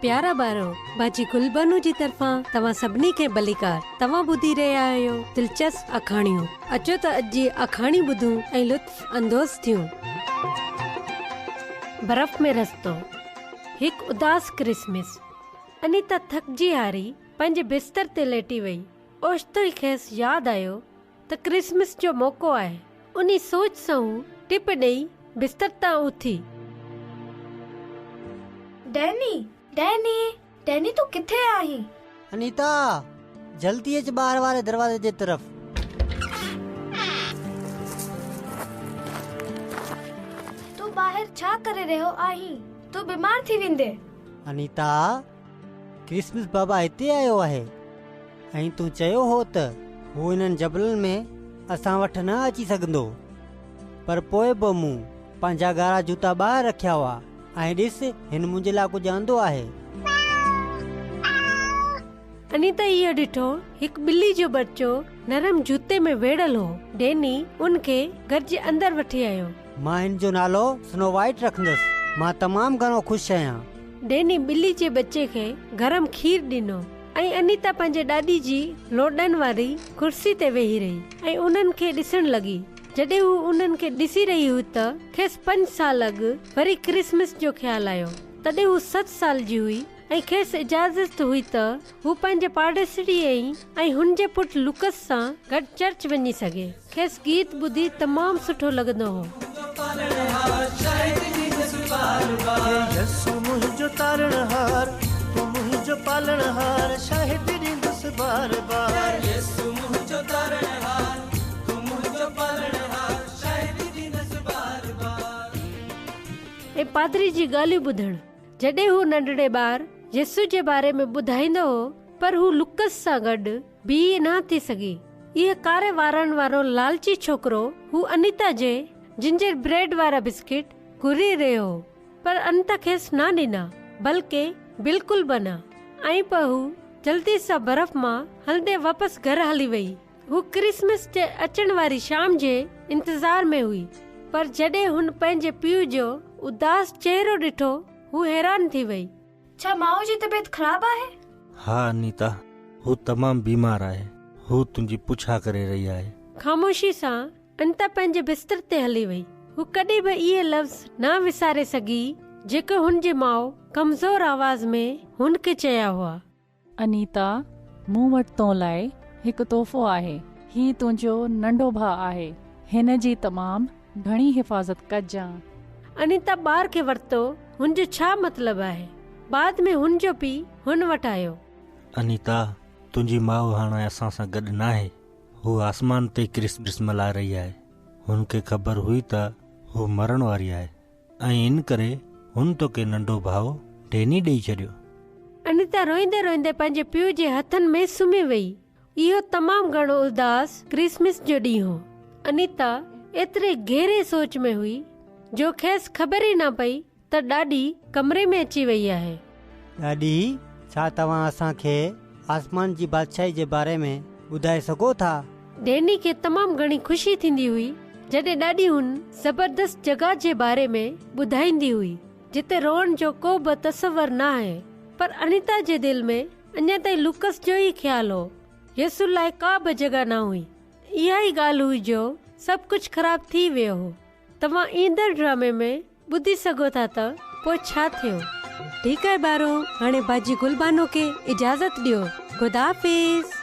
پيارا ٻارو، باجي گلبانو جي طرفان توهان سڀني کي ڀليڪار. توهان ٻڌي رهيا آهيو دلچسپ آکاڻيون. اچو ته اڄ جي آکاڻي ٻڌون ۽ لطف اندوز ٿيون. برف ۾ رستو. هڪ اداس ڪرسمس. انيتا ٿڪجي هاري پنهنجي بستر تي ليٽي وئي. اوچتو ئي کيس ياد آيو ته ڪرسمس جو موقعو آهي. انهي سوچ سان هو ٽپ ڏئي بستر تان اٿي. ڊيني! ڊيني! ڊيني تون ڪٿي آهين؟ انيتا! جلدي اچ ٻاهر واري دروازي جي طرف. تون ٻاهر ڇا ڪري رهيو آهين؟ تون بيمار ٿي ويندين. انيتا! ڪرسمس بابا هتي آيو آهي ۽ تون چيو هو ته هو انهن جبلن ۾ اسان وٽ نه اچي سگهندو. پر پوء به مون پنهنجا ڳاڙها جوتا ٻاهر رکيا هئا ۽ ڏس هن منهنجي لاء ڪجهه آندو آهي. انيتا اهو ڏٺو، هڪ ٻلي جو ٻچو نرم جوتي ۾ ويڙهيل هو. ڊيني ان کي گهر جي اندر وٺي آيو. مان هن جو نالو سنو وائيٽ رکندس. مان تمام گهڻو خوش آهيان. ڊيني ٻلي جي ٻچي کي گرم کير ڏنو ۽ انيتا پنهنجي ڏاڏي جي لوڏن واري ڪرسي تي ويهي رهي ۽ انهن کي ڏسڻ لڳي. جڏهن هو انهن کي ڏسي رهي هئي ته کيس پنج سال اڳ وري ڪرسمس جو خيال آيو. تڏهن هو ست سال جي هئي ۽ کيس اجازت هئي ته هو پنهنجي پاڙيسري ۽ هن جي پٽ لوڪس سان گڏ چرچ وڃي سگهي. کيس گيت ٻڌي تمام سٺو لڳندو هو. ۽ پادري جي ڳالهيون ٻڌڻ. جڏهن هو ننڍڙي ٻار يسوع جي باري ۾ ٻڌائيندو هو، پر هو لوڪس سان گڏ بيهي نه ٿي سگهي. اهي ڪاري وارن وارو لالچي ڇوڪرو هو انيتا جي جنجر بريڊ وارا بسڪٽ گهري رهيو هو، پر انيتا کيس نه ڏنا، بلڪه بلڪل به نه. ۽ پوء هو جلدي سان برف مان هلندي واپس گهر هلي وئي. هو ڪرسمس جي اچڻ واري شام جي انتظار ۾ هئي، پر جڏهن هن پنهنجي پيء جو اداس چهرو ڏٺو، هو حيران ٿي وئي. ڇا ماء جي طبيعت خراب آهي؟ ها انيتا، هو تمام بيمار آهي. هو تنهنجي پڇا ڪري رهي آهي. خاموشي سان انيتا پنهنجي بستر تي هلي وئي. هو ڪڏهن به اهي لفظ نه وساري سگهي، جيڪي هن جي ماء ڪمزور آواز ۾ هن کي چيا هئا. انيتا، مون وٽ تو لاء هڪ تحفو آهي. هي تنهنجو ننڍو ڀاء آهي. هن جي تمام گهڻي حفاظت ڪجان. انيتا ٻار کي ورتو، هن جو ڇا مطلب آهي؟ بعد ۾ هن جو پيء هن وٽ آيو. انيتا، تنهنجي ماء هاڻي اسان سان گڏ ناهي. هوء آسمان تي ڪرسمس ملهائي رهي آهي. هن کي خبر هئي ته هوء مرڻ واري آهي. ۽ ان ڪري هن توکي ننڍو ڀاء ڊيني ڏئي ڇڏيو. انيتا روئيندي روئيندي پنهنجي پيء جي هٿن ۾ سمهي وئي. اهو تمام گهڻو اداس ڪرسمس جو ڏينهن هو. انيتا ايتري گهري سوچ ۾ هئي جو کيس خبر ئي نه پئي ته ڏاڏي ڪمري ۾ اچي وئي آهي. ڏاڏي، ڇا توهان اسان کي آسمان جي بادشاهي جي باري ۾ ٻڌائي سگهو ٿا؟ ڊيني کي تمام گهڻي خوشي ٿيندي هئي جڏهن ڏاڏي هن زبردست جڳهه جي باري ۾ ٻڌائيندي هئي جتي روئڻ جو ڪو به تصور نه آهي. پر انيتا جي دل ۾ اڃا تائين لوڪس جو ئي خيال هو. يسوع لاء ڪا به جڳهه نه هئي. اها ئي ڳالهه هئي جو سڀ ڪجهه خراب ٿي ويو هو. توهان ايندڙ ڊرامي ۾ ٻڌي سگهو ٿا ته پوء ڇا ٿيو. ٺيڪ آهي ٻارو هاڻي باجي گل بانو کي اجازت ڏيو. خدا حافظ.